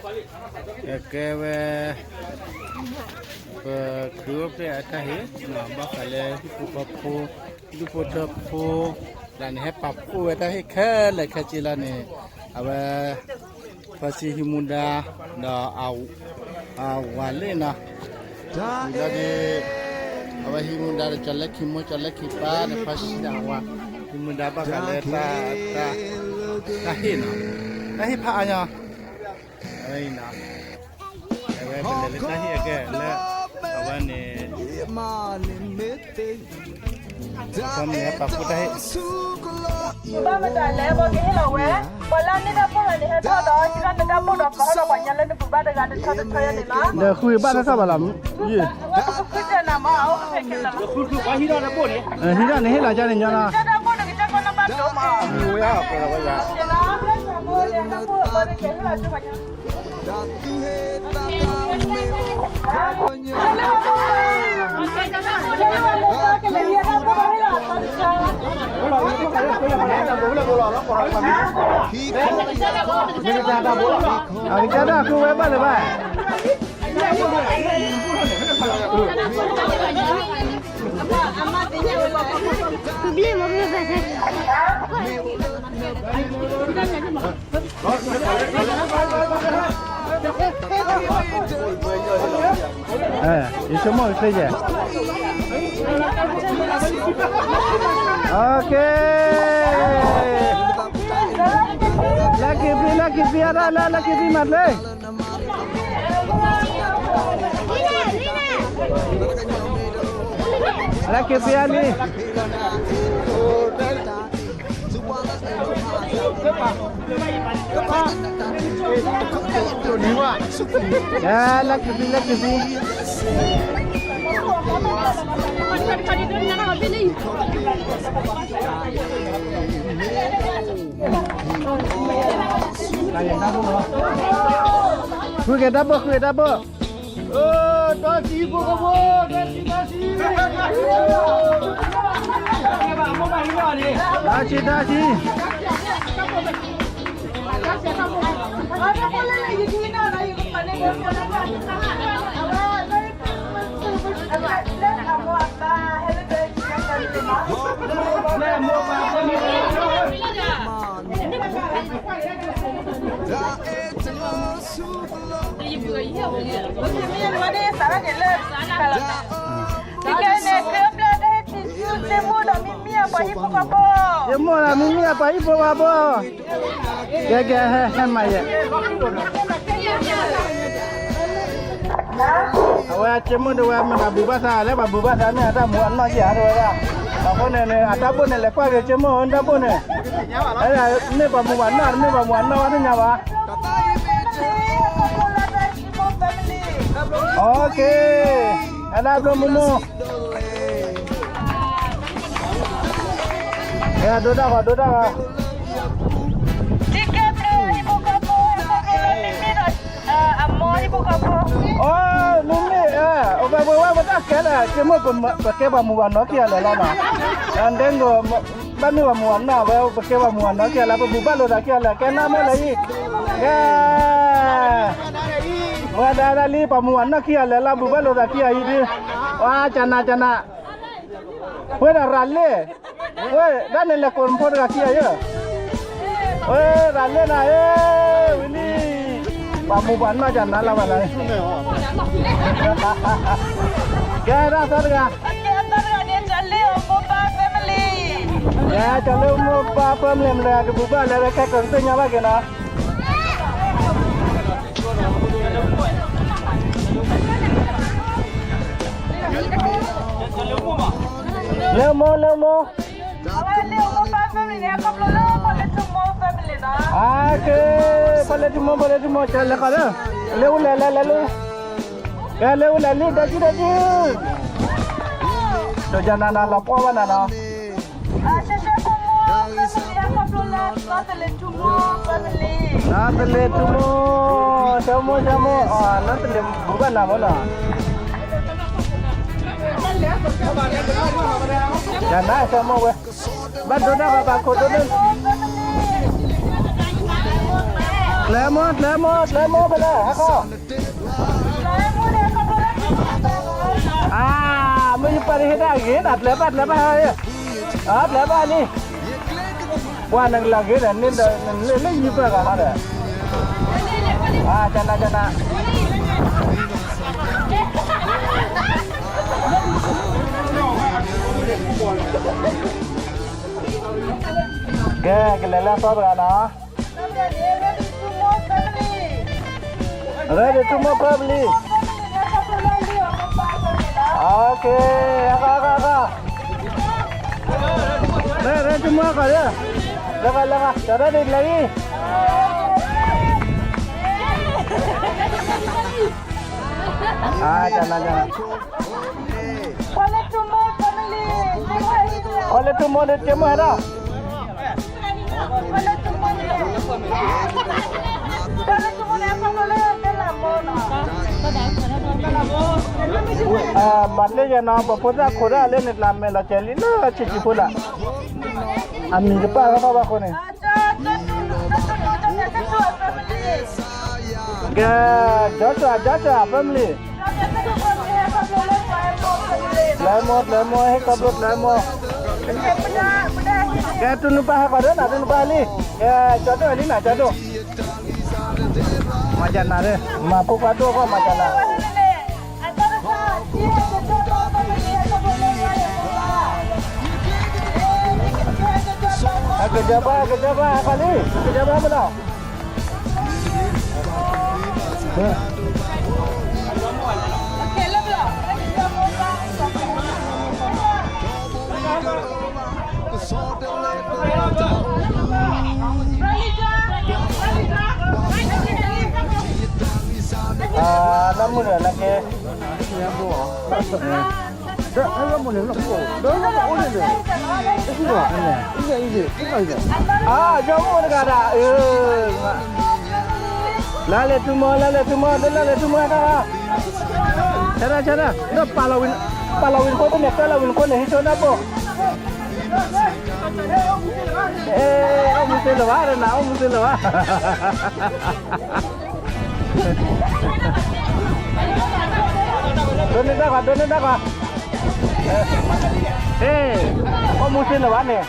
ကဲဝဲ ပခရံာ်အိၣ်ဖျဲၣ်အတၢ်ဟ့ၣ် ဘၣ်ဃးလၢဟံၣ်ဖိဃီဖိ ဒူၣ်ဖိထၢဖိ လၢန့ၣ် ဟဲပာ်ဖှိၣ်ဝဲတၢ်ဟ့ၣ်ခဲလၢာ်ခဲဆ့လီၤန့ၣ် အဝဲ ဖါဆံဟံးမူဒါ ဒီး အဝၤလ့ၣ်နီၤ ဝံၤလီၤဒီး အဝဲဟံးမူဒါဒီး ကၠီၤလၢခံမိၢ်ကၠီၤလၢခံပၢ်ဒီး ဖါဆံဒီးအဝၤ ဟံးမူဒါဘၣ်ဃးလၢ တၢ်ဟ့ၣ်နီၤ တၢ်ဟ့ၣ်ဖးအါညီ အဝဲအံၤနီၤ အဝဲပလဲၤလၢတၢ်ဟ့ၣ်အကဲလၢ အဝဲန့ၣ် ခီမ့ၢ်ဟဲပာ်ဖှိၣ်တၢ်ဟ့ၣ် ဘၣ်မတၤလဲၣ် ပှၤကဟ့ၣ်လီၤဝဲ ပှၤလၢအန့ၢ်တၢ်ဖှိၣ်လီၤန့ၣ် ဟဲထီၣ်ဒီး ဟံးထီၣ်နတၢ်ဖှိၣ်ဒီး ပာ်ထီၣ်ဒီးပှၤညါလၢနပူၤဘၣ်တဂၤတဆီတဆီယဲန့ၣ်လီၤ. ဒီးဃုဘၣ်ထီၣ်ထီၣ်ဘၣ်လီၤ ယံၤ ဝဲပကဃုတၢ်နၤမး အအိၣ်ဖဲခဲလၢာ်လီၤ ဟံးထီၣ်န့ၣ်ဟ့ၣ်လီၤကန့ၣ်ညီနီၤ တၢ်ဖှိၣ်တကတၢၢ်ကီနဘၣ်ဒိမး ဝဲ အကစၢ်ဒၣ်ဃုဝဲဘၣ်လၢၤဘၣ် ယဆိကမိၣ်ချ့ယဲၢ် OK လၢက့ၤဖံလၢက့ၤဖံအရၣ်လၢလၢက့ၤဖံမၤတလၢ လၢက့ၤဖံအလံ လၢက့ၤဖံလၢက့ၤဖံ ဃုက့ၤတၢ်ဘိၣ် ဃုက့ၤတၢ်ဘိၣ် တၢ်စံးဖိကဖိ တၢ်စံး တၢ်စံး တၢ်စံး တၢ်စံး ယမိၢ်လၢမ့မ့ၢ်အပှၤဟံၣ်ဖိဃီဖိ ကဲကဲ ဟဲဟဲမၤယဲ အဝဲက့မိၢ်တဝဲမ့ၢ်ဘၣ်ဘူၣ်ဘၣ်သးလၢပှၤဘူၣ်ဘၣ်သးမ့ၢ်အတၢ်မူအနီၢ်က့ၤဧါတဝဲဒၣ် အဃိန့ၣ် အတၢ်ဘိၣ်န့ၣ် လဲၤကွၢ်က့ၤက့မိၢ်တၢ်ဘိၣ်န့ၣ် မ့ၢ်ပှၤမူဘၣ်နီၢ် မ့ၢ်ပှၤမူဘၣ်နီၢ်ဝဲသ့ၣ်ညါဘၣ် OK အဒၣ်ဘျိမူမူ အဲ ဒိတၢ်ဂီၤ ဒိတၢ်ဂီၤ အမ့ၢ် မ့မ့ၢ် အဝဲဝဲဝဲတၢ်ကဲလၢာ် က့မိၢ်ပကဲပှၤမူဘၣ်နီၢ်ခံဂၤလၢာ်လီၤနီၤ ဒဲက ဘၣ်မ့ၢ်ပှၤမူဘၣ်နီၢ် အဝဲပကဲပှၤမူဘၣ်နီၢ်ခံဂၤလၢာ် ပဘူၣ်ဘၣ်လိာ်သးခံဂၤလၢာ် ကဲနၢ်မ့ၢ်လၢအံၤ ကဲ မ့ၢ်ဒၣ်ဒၣ်လံ ပှၤမူဘၣ်နီၢ်ခံဂၤလၢာ်လၢ ဘူၣ်ဘၣ်လိာ်သးခံဂၤအံၤဒုး ဝါ ကနၣ် ကနၣ် ဝဲဒၣ်ရၤလ့ၣ် ဝဲဒၣ်န့ၣ်လဲၤကိးနဖိတဂၤခံဂၤယဲ ဝဲရၤလ့ၣ်နၤဧၢ ဝံၤလံ ပှၤမူပှၤနီၢ်ကနၤလၢဘၣ်နၤ ကဲဒၣ်သီတဂၤ ကဲ ကၠီၤလၢမိၢ်ပၢ် family မတၤတဘူၣ်ဘၣ်လဲၣ် ခဲကိာ်ကသ့ၣ်ညါဘၣ်က့ၤနီၤ လၢမိၢ် လၢမိၢ် အက့ၤ ဖီလ့ထူမိၢ် ဖီလ့ထူမိၢ် ကၠီၤ လဲၤဃီၤလၢ လၢအူလဲၤ လဲၤ လဲၤလၢ ကဲ လၢအူလဲၤလံ ဒဲကံ ဒဲကံ ဒိၣ်ကနၤနၤ လီၤပှီၢ်ဘၣ်နၤနီၤ နီၢ်သလ့ၤထူမိၢ် ဆၢမိၢ် ဆၢမိၢ် နီၢ်သလ့ၤဘူၣ်ဘၣ်နၤမ့ၢ်နီၤ ကနၤ ဆၢမိၢ်ဝဲ ဘၣ်ဒိတၢ်ဘၣ်ဘၣ်ခိၣ်ဒိၣ်န့ၣ် ကျဲမိၢ် ကျဲမိၢ် ကျဲမိၢ်ဖဲလဲၣ် ဟဲခီ အါ မ့ၢ်ယပၢ်တဟ့ၣ်တၢ်ဂ့ၤနၤ ကျဲဘၣ် ကျဲဘၣ် ဟဲ အကျဲဘၣ်လံ ပှၤနကလီၤဂ့ၤဒီး န့ၣ်ဒီး နလၢလၢယပၢ်ဂၤဟီဒီး အကနၤ ကနၤ ကဲ ကလဲၤလၢအသီတဂၤနီၤ Ready to move family. Okay, အဂၤ အဂၤ အဂၤ Ready to move ဂၤ လၢဂၤ လၢဂၤ ready လဲၤလံ အကနၤ ကနၤ Ready to move family. Ready to move ဒီး ကဲမုၢ်ဟဲဒီး မၤတ့ၢ်ယဲနီၤ ပဖိသၣ်ခိၣ်ဒၣ်လၢန့ၣ် တၢ်မဲာ်လီၤကဲၤလံလၢဆံးဆံးဖိလၢ် အမံၤတပာ်ထီၣ်ဘၣ်ဃိန့ၣ် ကဲ Joshua Joshua family ကျဲမိၢ် ကျဲမိၢ် ဟဲခီဖျိကျဲမိၢ် ကဲ တူၢ်နုၢ်ပၢ်ဟဲဃီၤဒီးနၤ တူၢ်နုၢ်ပၢ်လံ ကဲ ကၠီဒိၣ်လံနၤ ကၠီဒိၣ် မၤကနၤဒီး မၤဖိခွါဒိၣ်ဃီ မၤကနၤ အကစၢ်ဘၣ် အကစၢ်ဘၣ် ဟဲခီလံ အကစၢ်ဘၣ်မလီၤ နမုၢ်ဒီးနကဲ အယီၢ်မိၢ်တဂၤဒၣ် လါလဲၤထူမီၢ် လါလဲၤထူမီၢ် လါလဲၤထူမီၢ်တၢ် ဆၢဒၣ်ဆၢဒၣ် ဒီးပာ်လီၤဝံၤ ပာ်လီၤဝံၤတခိၣ် တမ့ၢ်ကၢလီၤဝံၤတခိၣ်န့ၣ် ဟံးဆိနၢ်ဘိ အိၣ်မူသ့လၢၤဘၣ် နအိၣ်မူသ့လၢၤဘၣ် ဒိးန့ၢ်တၢ်ကွၢ် ဒိးန့ၢ်တၢ်ကွၢ် ဟ့ၣ် အိၣ်မူသ့လၢၤဘၣ်န့ၣ်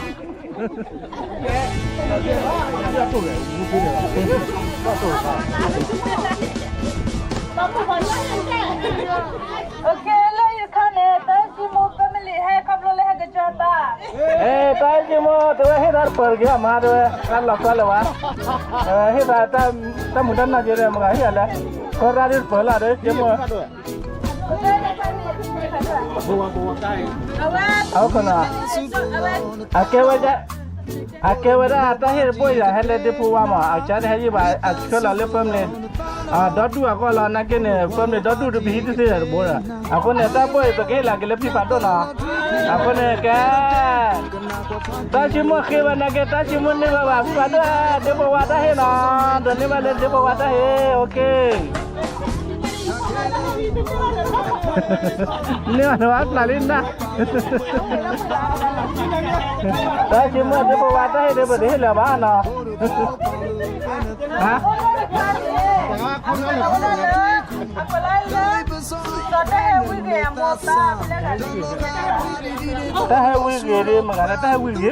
Okay လၢယခါန့ၣ် တၢ်စံမိၢ် family ဟဲခီဖျိလၢဟဲကစၢ်တၢ် တၢ်စံမိၢ် တဝဲဟ့ၣ်သးတပၢၢ်တက့ၢ် အမါတဝဲ တၢ်လီၤသွဲလၢၤဘၣ် ဟ့ၣ်သး တၢ်မုာ်တၢ်နီၢ်က့ၤဒီး မတၤဟ့ၣ်အီၤလဲၣ် ခီရၣ်ဒ်တပၢၢ်လီၤဒီး စံမိၢ် အဝဲ အကဲဝဲဒၣ် အကဲဝဲဒၣ်တၢ်ဟ့ၣ်တဘိအံၤ ဟဲလၢဒ့ဖိဝါမး အကစၢ်တဟဲယံာ်ဘၣ် အဆှၢလီၤလၢ family ဒီဒူၣ်အဂီၢ်လီၤ နာ်က့န့ၣ် family ဒီဒူၣ်တပဟံးတသ့ဒီးတဘိဒီး အဃိန့ၣ် တၢ်ဘိအံၤပကဟ့ၣ်လီၤက့ၤလၢဖံဖးဒိၣ်နီၤ အဃိန့ၣ်ကဲ တၢ်စံမိၢ်ဃ့ဘၣ်နာ်က့ တၢ်စံမိၢ်န့ၢ်ဘၣ်ဘၣ် ဖံဖးဒိၣ် ဒ့ဖိဝါတၢ်ဟ့ၣ်နီၤ ဒိးန့ၢ်ဘၣ်လၢဒ့ဖိဝါတၢ်ဟ့ၣ် okay န့ၢ်ဘၣ်နဝဲကျးလံနၤ တၢ်စံမိၢ်ဒ့ဖိဝါတၢ်ဟ့ၣ်ဒ့ဖိတဟ့ၣ်လၢၤဘၣ်နီၤ ဟါ တၢ်ဟဲဝံဂ့ၤဒ်မ့ၢ်ဂၤလၢတၢ်ဟဲဝံဂ့ၤကိးဂၤဒီးတဂီၢ်ညါ လၢခံ ကတနၢ်ပၢၢ်ကီၢ်လီၤ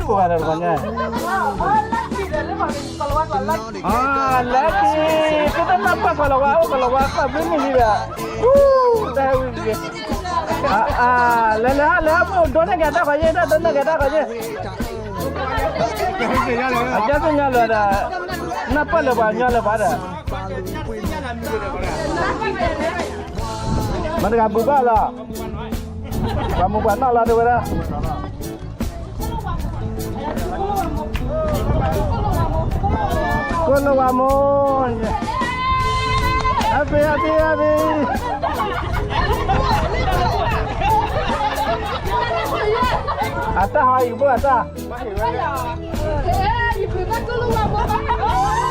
ဝါ အိၣ်ကီၢ်လီၤဝါ ကီၢ်ဘျုးမုၢ်လံဒီး တၢ်ဟဲဝံဂ့ၤ လဲၤလဲၤဟဲလဲၤဟဲ ဒိးန့ၢ်က့ၤတၢ်ခီယ့ၣ် ဒိးန့ၢ်က့ၤတၢ်ခီယ့ၣ် အကဲသ့ၣ်ညါလၢၤဒီး နၢ်ပၢၢ်လၢၤပှၤညီလၢၤပှၤဒီး မတၤတဂၤဘူးဘၣ်လီၤ ပှၤမူပှၤနီၢ်လီၤတဲဝဲဒၣ် ကိၣ်လၢဝါမိၢ် happy happy happy အတၢ်ဟးအံၤဘိၣ်အတၢ်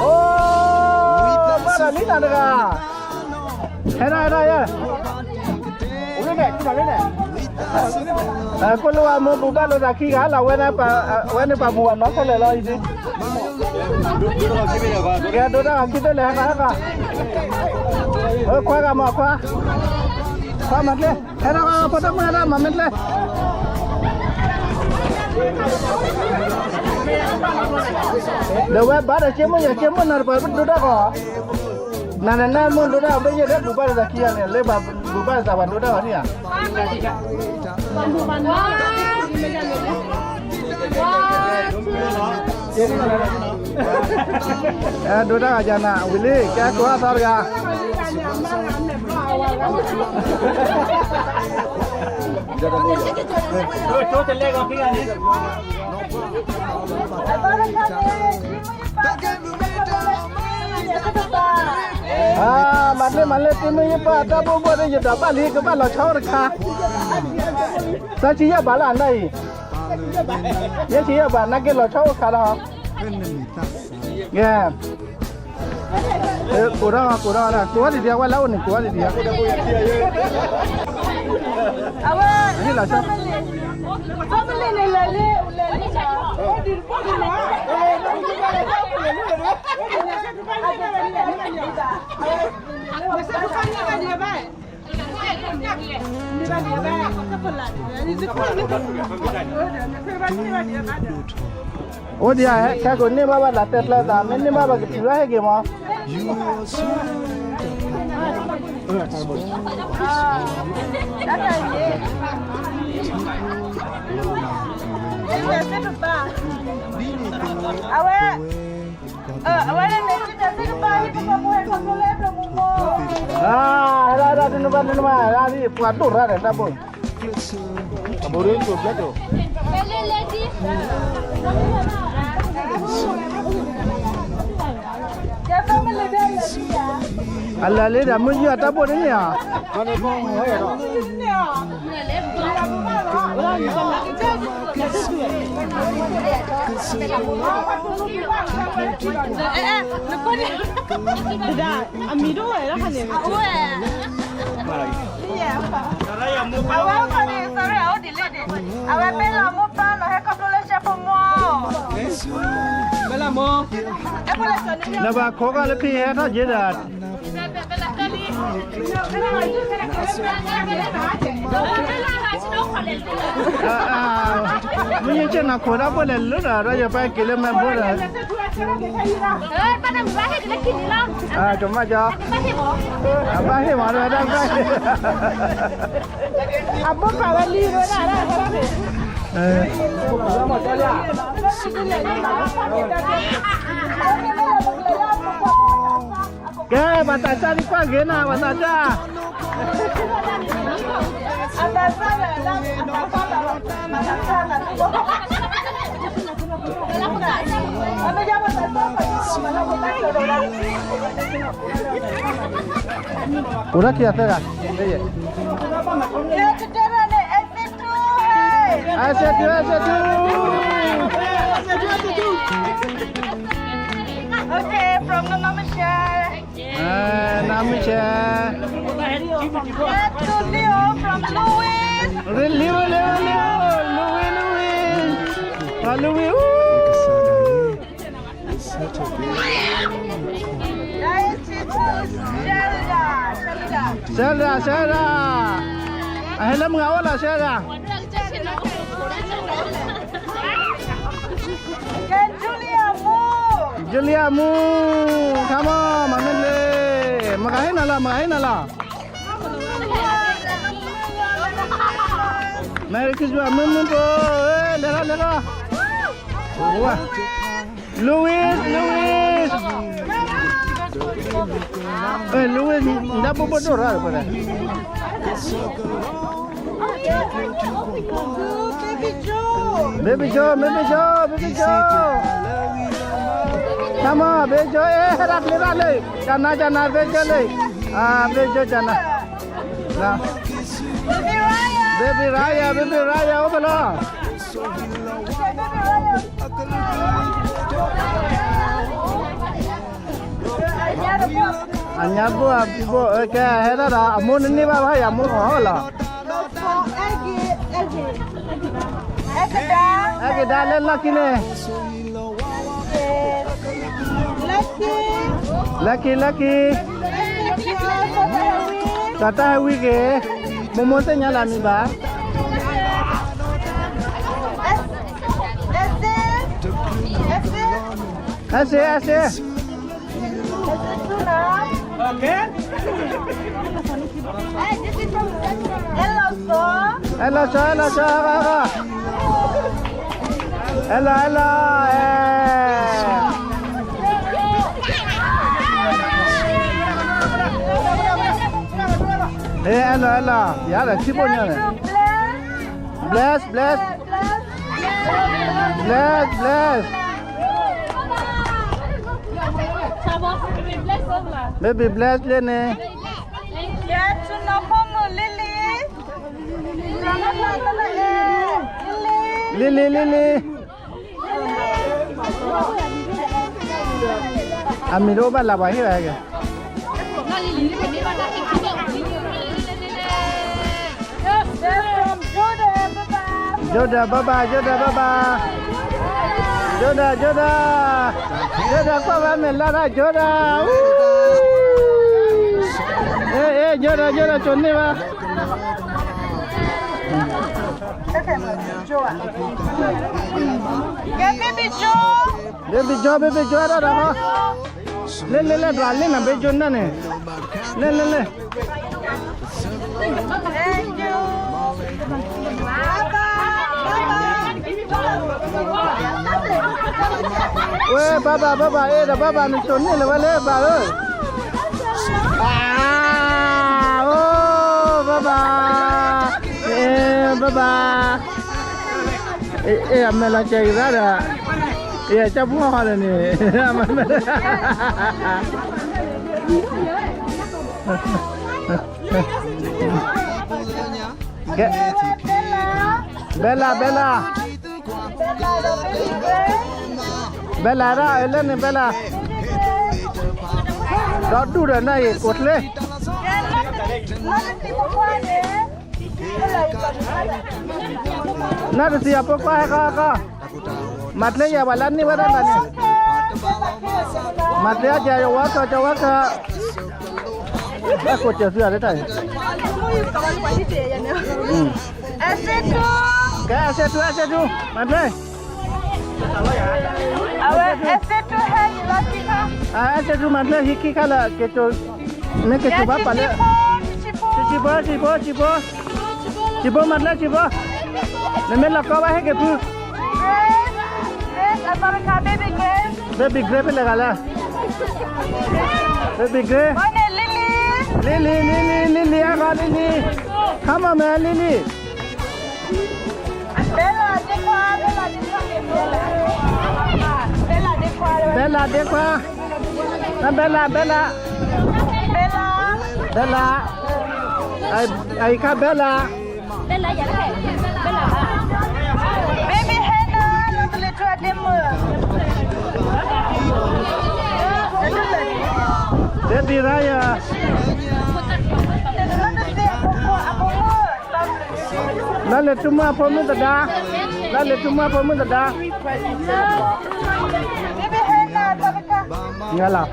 အိၣ် ဘၣ်ဒီးလံနၤတဂၤ ဟဲဒၣ်ဟဲဒၣ်ယဲ ကိၣ်လၢဝါမိၢ်ဘူးဘၣ်လိာ်သးခံဂၤလီၤ ဝဲန့ၣ်ပှၤဘူးအနီၢ်ခဲလၢာ်လီၤအံၤဒ် ကဲ ဒိတၢ်ဂၤခံသ့ၣ်လဲၣ် ဟဲကီး ဟဲကီး, ခွါဂၤမၤခွါ, ခွါမၤကျဲ, ဟဲထီၣ် ဖိဒိၣ်မုၣ် ဟဲထီၣ် မၤမ့ၢ်ကျဲ, ဒီးဝဲဘၣ်ဒီး က့မုၣ်ယဲ က့မုၣ်နၤတပှၤ ဒိတၢ်ဂၤ, နၤန့ၣ် နၢ်မုၣ်ဒိတၢ်ဂၤ ဘၣ်ယဲၢ်ဒီး ဘူၣ်ဘၣ်တသးခံဂၤန့ၣ် လၢဘၣ်ဘူၣ်ဘၣ်တသး ပှၤဒိတၢ်ဂၤန့ၣ်ဧါ. အဲ ဒိတၢ်ဂၤယၤနၤ ဝံၤလံ ကဲကိးအသီတဂၤ, မၤန့ၢ် မၤလၢတံၤမုၢ်ယပှၤတၢ်ဘိၣ်ဘိၣ်ဒီး ယဒိးဘၣ်လံ ကဘၣ်လီၤဆီအိၣ်တခါ, သၢဆံယဲၢ်ဘးလၢအနၢ်အံၤ, ယဲၢ်ဆံယဲၢ်ဘး နာ်က့လီၤဆီအိၣ်ခါလီၤ. ကဲ, ကိးထီၣ် ကိးထီၣ် ကိးထီၣ်ဒံးဒံး အဝဲလၢအိၣ်န့ၣ် ကိးထီၣ်ဒံးဒံး, အဝဲ ဟ့ၣ်လီၤဆီ အိၣ်ဒံးဧါ ခဲကိးန့ၢ်ဘၣ် ဘၣ်ဘၣ်တၢ်တဲကျၢၤသး မ့ၢ်န့ၢ်ဘၣ်ဘၣ်ကတုၤလၢဟဲက့ၤမး, အဝဲ အဝဲန့ၣ်န့ၣ် ဟဲဒၣ် ဟဲဒၣ် တနုၤဘၣ်တနုၤဘၣ် ဟဲဒၣ် ပှၤဒိၣ်ရၣ်ဒီးတၢ်ဘိၣ်, အဘိၣ်ဒိၣ်ကၠိဖျဲၣ်ကၠိ, အလၢာ်လံဒီး မုၢ်ယုၢ်အတၢ်ဘိၣ်တန့ၢ်ဧါ. တဒၣ် အမံၤတအိၣ်ဝဲဒၣ်ခါန့ၣ် အဝဲ အဝဲခီန့ၣ် sorry အအိၣ်ဒ်လဲၣ်န့ၣ် အဝဲမ့ၢ်လီၤမိၢ်ပၢ်လီၤ ဟဲခီဖျိလၢရှဲဖိမိၢ် နဘၣ်ခိးကီၢ်လၢခံဟဲထီၣ်က့ၤဒီး မုၢ်ယ့ၢ်ဆ့ၣ်နီၤခိးတၢ်ဘိၣ်လဲၤလၢဒီး ဒီးယပၢ်က့ၤလၢမဲဘိဒီး ကမၣ်ကီ အဘၣ်ဟ့ၣ်မးဒီးတၢ်ဘၣ်ဟ့ၣ် အဘိၣ်ဖးဝဲလံဝဲဒၣ် ကဲ ပှၤသးစၢ်ဒ်ကွၢ်ဂ့ၤနၤ ပှၤသးစၢ် အိၣ်ဒၣ်ခံဂၤသၢဂၤ အဲစဲတူ အဲစဲတူ အဲစဲတူ Okay, from နီၢ်မုၢ်ဆဲ နီၢ်မုၢ်ဆဲ Tulio from Louis. Leo, Leo, Leo, Louis, Louis. အ Louis, အူ Sarah, Sarah. အဟဲလၢမုၢ်ဂၤအိၣ်လီၤ Sarah. Julia မူ Julia မူ come on မၤမ့ၢ်လ့ မၤကဟ့ၣ်နၤလီၤ မၤကဟ့ၣ်နၤလီၤ Merry Christmas မုၢ်မုၢ်ဖိ လဲၤလီၤလဲၤလီၤ Louis, Louis, Louis နၢ်ဘိၣ်ဘိၣ်ဒိၣ်ရၣ်တဖၣ် Baby Joe, Baby Joe, Baby Joe, Baby Joe. Come on, Baby Joe, အဲ ဟဲရၣ်ပျ့ၤရၣ်လံ ကနၤ ကနၤ Baby Joe လံ Baby Joe ကနၤ Baby Raya, Baby Raya, Baby Raya အိၣ်ဖဲလဲၣ် အညါဘိၣ်အဘိၣ် ကဲ ဟဲဒၣ်ဒီး အမိၢ်နန့ၢ်ဘၣ်ဘၣ်ယၤမိၢ်ကီးလီၤ အဲကဒါ အဲကဒါလၢလီၢ်ခံန့ၣ် အဲ Lucky, Lucky. တၢ်တၢ်ဟဲဝံၤက့ၤ, မိၢ်မိၢ်သ့ၣ်ညါလၢအမံၤဘၣ်. အစ့ အစ့ အစ့ အဲၣ်လီၤစီၤ အဲၣ်လီၤစီၤ အဲၣ်လီၤစီၤ အဲၣ်လီၤ အဲၣ်လီၤ အဲၣ်လီၤ အဲၣ် ဟဲ အဲၣ်လီၤ အဲၣ်လီၤ ယၤဒီးထံဘိၣ်ညါန့ၣ် bless, bless, bless, bless, baby bless လၢန့ၣ် လံလံ လံလံ အမံၤတအိၣ်ဘၣ်လၢပှၤဟ့ၣ်ဝဲက့ၤ Jordan, bye bye. Jordan, bye bye, Jordan, bye bye. Jordan, Jordan. Jordan ကွၢ်ဝဲမဲာ်လၢ်ဒၣ် Jordan. အဲ အဲ Jordan, Jordan ကၠိန့ၢ်ဘၣ် ကဲ baby Joe, baby Joe တၢ်ဒီးဟီ လဲၣ်လဲၣ်လဲၣ် ဒွးလ့ၣ်နၤ baby Joe နၢ်န့ၣ် လဲၣ်လဲၣ်လဲၣ် ဝဲ ဘၣ်ဘၣ် ဘၣ်ဘၣ် အဲၣ်ဒီးဘၣ်ဘၣ် နကၠိန့ၢ်လၢၤဝဲလၢဘၣ်ဧၢ အါ အိ ဘၣ်ဘၣ် အဲ ဘၣ်ဘၣ် အဲ အမဲာ်လီၤစဲးက့ၤသးဒီး အဲ ကၠီဖီဃီဒီးန့ၣ် ကဲ Bella, Bella, Bella ဒၣ် အဲ လၢန့ၣ် Bella ဒီဒူၣ်ဒီးနၢ်အံၤ ကိးချ့ နၢ်တသံအဖိခွါဟဲကီကီ မၤတလဲယၤ ပှၤလၢန့ၢ်ဝဲဒၣ်လၢန့ၣ် မၤတလဲယၤ ယဝါခၢၣ် ယဝါခၢၣ် အကိးစၢၤသုအီၤလၢတၢ်အံၤ ကဲ အစဲထူ အစဲထူ မၤတလဲ အဝဲ အစဲထူဟဲယံၤလီၤခံခါ အစဲထူမၤတလဲဟံးခံခါလၢ က့ၤစိာ် မ့ၢ်က့ၤစိာ်ဘၣ်ပာ်လၢ ဆံးဘိ ဆံးဘိ ဆံးဘိ ဆံးဘိမၤတလဲဆံးဘိ နမ့ၢ်လီၤကီဘၣ်ဟဲက့ၤဖု baby Grace ဖဲလဲၣ်ဂၤလဲၣ် baby Grace လံလံ လံလံ လံလံ လံလံ အဂီၤ လံလံ ခါမၤမဲ လံလံ ဘဲလးဒ့ခွါ ဘဲလးဒ့ခွါ ဘဲလး ဘဲလး ဘဲလး အံၤခါဘဲလး baby Hannah လီၤတလဲၤထူအဒ့မုၣ် baby Ryan လီၤလဲၤထူမုၣ်အဖိမုၣ်သဒါ လီၤလဲၤထူမုၣ်အဖိမုၣ်သဒါ baby Hannah လီၤ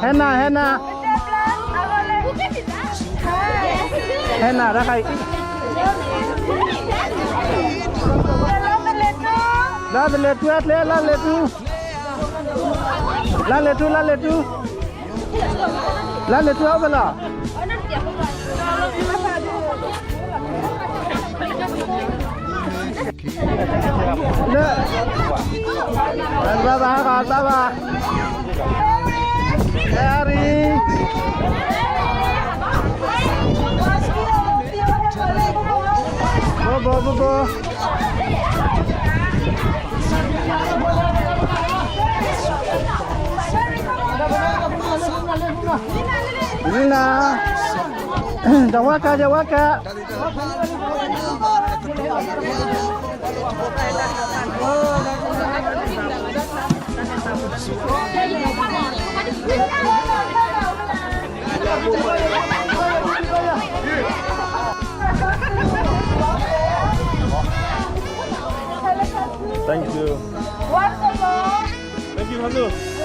Hannah Hannah ဟဲနၤတခါအံၤ လီၤတလဲၤထူအကျဲ လီၤတလဲၤထူ လီၤလဲၤထူ လီၤလဲၤထူ လီၤလဲၤထူအီၣ်ဖဲလီၤ လၢ ဘၣ်ဘၣ် ဘၣ်ဘၣ် Harry ဘိဘိဘိဘိ နၤ တဝါကါ တဝါကါ Thank you. Thank you, Hazu.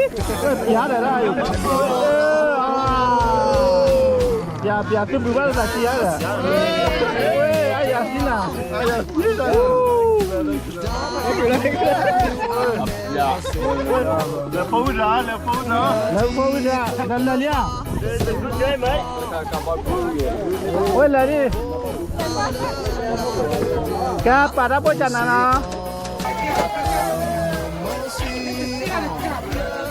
ပျးဒီးဒၣ်အံၤ, ပျး ပျးသုဘုးဘၣ်လၢတၢ်ခံယါဒီး, အယၤသံနၤ, လဲၤဖိဝံၤဒီး လဲၤဖိဝံၤဒီး, လဲၤဖိဝံၤဒီး လဲၤလဲၤလံဧါ, ဝဲလဲၤလံ, ကဲပာ်တၢ်ဖိကနၤနီၤ.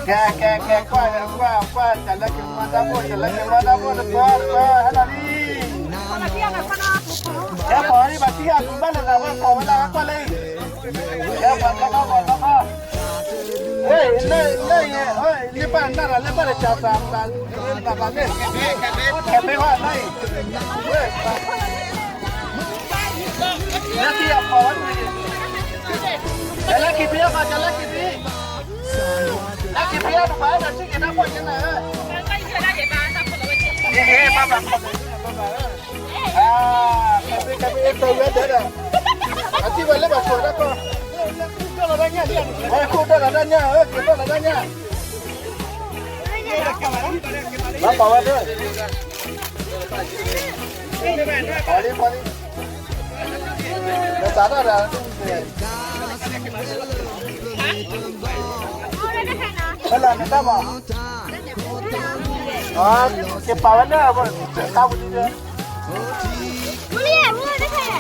ကဲ ကဲ ကဲ ကွၢ် ကွၢ် ကွၢ် တၢ်လၢက့ၤမၤတၢ်ဖိ တၢ်လၢက့ၤမၤတၢ်ဖိ တပၢၤ တပၢၤ ဟဲလီၤလံ, ကဲ ပှၤဝဲဒၣ် ဘၣ်တံၢ်အပူၤဘၣ်လၢတၢ်ဝဲ ပှၤဝဲဒၣ် ကွၢ်လၢအံၤ, ကဲ ပှၤတခီ ပှၤတခီ, လၢ လၢ လၢပၢ်နၢ်တၢ်လၢဘၣ်တၢ်စၢ်သး တၢ် တၢ် တၢ် တၢ် တၢ်မ့ၢ်ဝဲလၢအံၤ, လၢခံအဖီဝဲန့ၣ်, တၢ်လၢခံဖံအဖီ တၢ်လၢခံဖံ, လၢခံဖံအတပၤဒီး ထံၣ်က့ၤတၢ်ဖီကနၤဧၢ, ယဟဲဘၣ်ဘၣ်ဖီ, အါ, ကဲမ့ၢ် ကဲမ့ၢ် အဲၣ်တီဝဲဒၣ်ဒီး, အထံၣ်ဝဲလၢဘၣ်ဆိးတၢ်ခီ, ဝဲခိၣ်ဒီၣ်လီၤတၢ်ညၣ်ဧၢ, က့ၤဒီၣ်လီၤတၢ်ညၣ်, ဘၣ်ပာ်ဝဲဒၣ်, ပှၤလံ ပှၤလံ, နသးတၢ်ဒီး, ဟဲလီၤနတၢ်မး, ကပာ်ဝဲလၢအဝဲ, တၢ်ဝံၤလံ,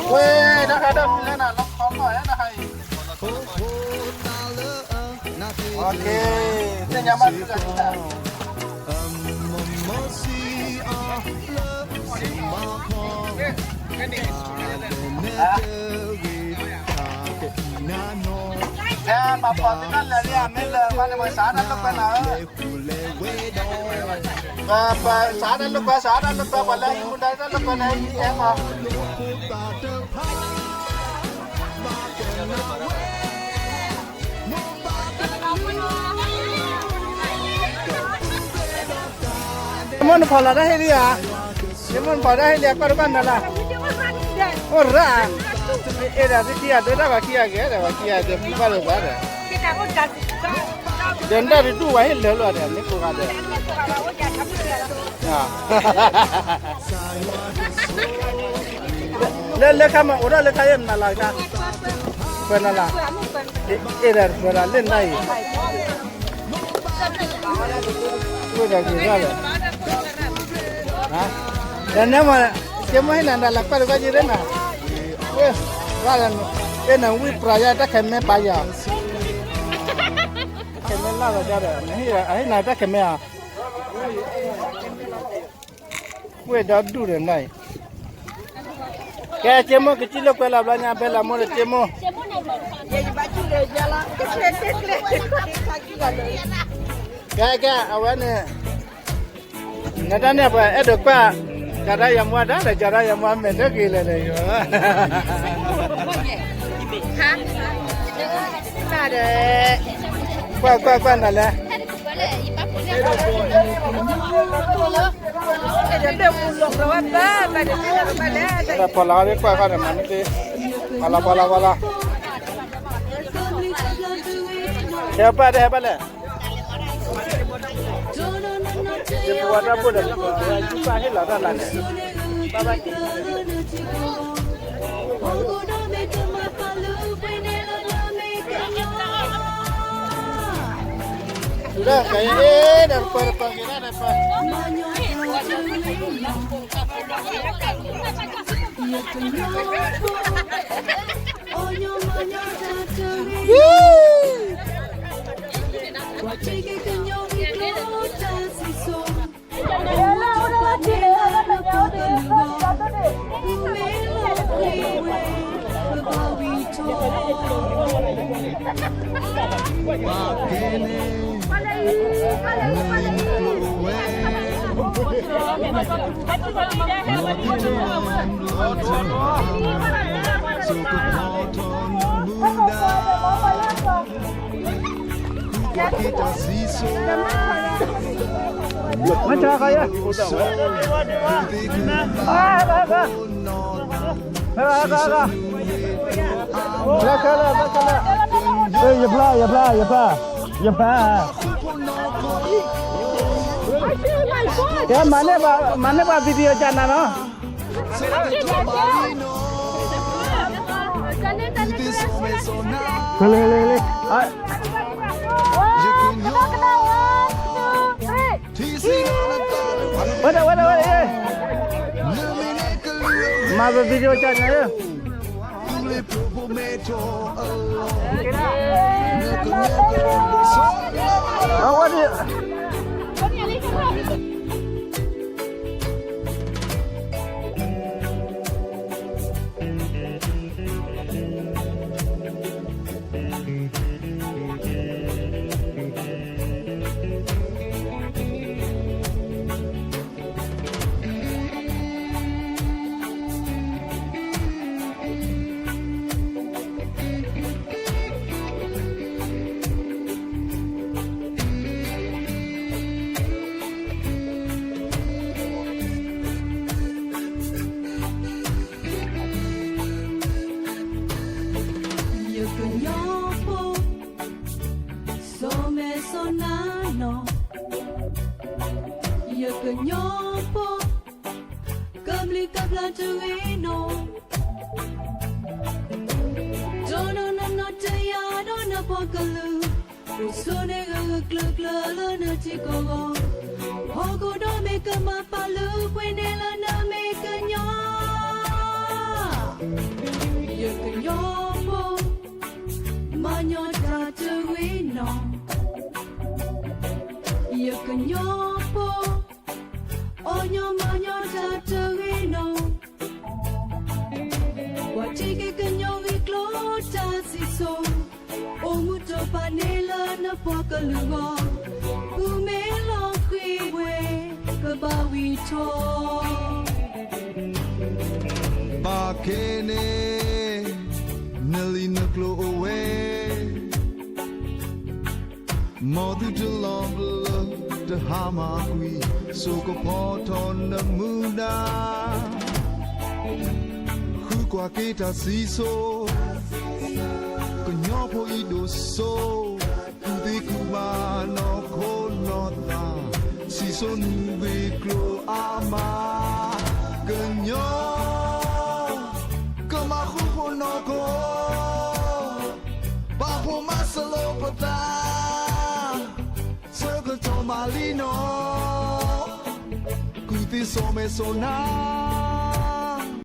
ဝဲ တၢ်ခါဒီးမံၤလၢနၤ လီၤခီမီၢ် ဟဲနၤဟးအံၤ, သ့ၣ်ညါမး ပှၤဖီၣ်သ့ၣ်တၢ်လဲၤလံ မ့ၢ်လဲၤဘၣ်န့ၣ် ပှၤစးတၢ်လိာ်ကွဲနၤဧၢ, ပှၤစးတၢ်လိာ်ကွဲ စးတၢ်လိာ်ကွဲ ပှၤလၢဟံးမူဒါတၢ်လိာ်ကွဲနၤ ဟံးအဲၣ်မး ယမိၢ်နဖီၣ်လီၤတၢ်ဟ့ၣ်လံဧါ, ယမိၢ်နဖီၣ်တၢ်ဟ့ၣ်လံ အကွၢ်တကွၢ်နၤလၢ, အိၣ်ရၣ်, အဲၣ်ဒိးသုခံဂၤဒိၣ်တၢ် ပှၤခံဂၤဂ့ၤဒီး ပှၤခံဂၤဒီး ဖံဘၣ်လၢၤဘၣ်ဒီး, ဒီးနတၢ်တဒူၣ်ဝဲဟ့ၣ်လၢာ်လီၤဒီး မ့ၢ်ကိးဂၤဒီး လၢ လၢခါမး အိၣ်ဒီးလၢခါယဲၢ်နၤလီၤခါ, ပှဲၤနၤလီၤ, အဲၣ်ဒိးပှဲၤဒီးလၢနၤအံၤ, ဝဲဒီးဂ့ၤရၣ်လီၤ, ဒီးနဲမး, ကဲမ့ၢ်ဟ့ၣ်နၤဒၣ်လၢကွၢ်တကွၢ်ယဲၢ်ရၣ်နၤ, ဝဲ, ဝဲ, အဲၣ်နၤဝံပှၤယါတၢ်ခဲမ့ၢ်ပာ်ယၤ, တၢ်ခဲမ့ၢ်လၢ်လီၤဒီး, ဟ့ၣ်နၤတၢ်ခဲမ့ၢ်ဧါ ဝဲဒီဒူၣ်ဒီးနၤအံၤ, ကဲ က့မိၢ်ကစံၣ်လိာ်ကွဲလီၤဘျီညါ ဖဲလီၤမိၢ်ဒီးက့မိၢ်, ကဲ ကဲ အဝဲန့ၣ်, နတၢ်န့ၣ်ပှၤအဲၣ်ဒိးကွၢ်, ကၢ်တၢ်ယမွါဒၣ်ဒီး ကၢ်တၢ်ယမွါမဲာ်တဂ့ၤလဲၣ်ဒီးယိၤ, ကွၢ်ကွၢ်ကွၢ်နၤလဲၣ် ဒီးဖီလာ်ဝဲကွၢ်ဃီဒီးမၤန့ၢ်သ့, ဖီလာ်ဖီလာ်ဖီလာ်, ဟဲဘၣ်ဒီးဟဲဘၣ်လဲၣ်, ယပဝဲတၢ်ဘိၣ်ဒီး ယပာ်ဟ့ၣ်လီၤတၢ်လၢန့ၣ်, ဘၣ်ဘၣ်က့ၤ လၢကယဲၢ်ဒီးပၢၤတပၢၤက့ၤဒၣ်ဒီးပၢၤ, မ့ၢ်တခါခါယဲၢ်, ခါခါခါ, ခါခါခါ, လၢခဲလၢာ် လၢခဲလၢာ်, ယဖျါ ယဖျါ ယဖျါ ယဖျါ, ကဲ မၤန့ၢ်ပှၤ video ကနၤနီၤ. လ့လ့လ့ ဝဲဒၣ်ဝဲဒၣ်ဝဲဒၣ် မၤပ video ကနၤဧၢ. အဝဲဒၣ် ယကညီဖိ စီၤမဲာ်စီၤနါနီၤ, ယကညီဖိ ကမျၢၢ်ကပျၢ်တဂ့ၤနီၤ, ဒီးနီၢ်နီၢ်နီၢ်တယၢ်ဒီးနပှၤကလုာ်, အိၣ်ဆိးန့ၢ်ဂၢၢ်ဂၢၢ်ကျၢၤကျၢၤလၢနထံကီၢ်ဂီၢ်, ဟီၣ်ခိၣ်ဒီဘ့ၣ်ကမၤပာ်လုၢ်ပှ့ၤန့ၢ်လၢနမ့ၢ်ကညီ ယကညီဖိ မၤညီတၢ်တဂ့ၤနီၤ, ယကညီဖိ အီၣ်ညီမၤညီတၢ်တဂ့ၤနီၤ, ပှၤထံၣ်က့ၤကညီဂ့ၢ်ကျိၤတၢ်စံၣ်စိၤ, အိၣ်မူတဖၣ်န့ၣ်လၢနပှၤကလုာ်ဂီၢ်, ပုၢ်မ့ၢ်လီၤဃံၤဝဲ ကဘၣ်ဝံၤထီၣ် ဘၣ်ခဲန့ၣ် နလံၤနကျိၤအိၣ်ဝဲ, မ်သုတလီၤဘျၢ တဟါမၢ်ကွံာ်, စိကဖီထီၣ်နမူဒါ, ဃုကွၢ်က့ၤတၢ်စံၣ်စိၤ, ကညီဖိအံၤဒိၣ်စိ, ကူၣ်သ့ကူၣ်မၤနီၢ်ခိနီၢ်သး, စံၣ်စိၤနုၢ်ဂ့ၢ်ကျိၤအါမး, ကညီ ကမၤဃူဖိးနီၢ်ခိ, ပာ်ဖှိၣ်မၤစၢၤလိာ်ပသး, ဆၢကတီၢ်မၤလံနီၤ, ကူၣ်သ့စီၤမဲာ်စီၤနါ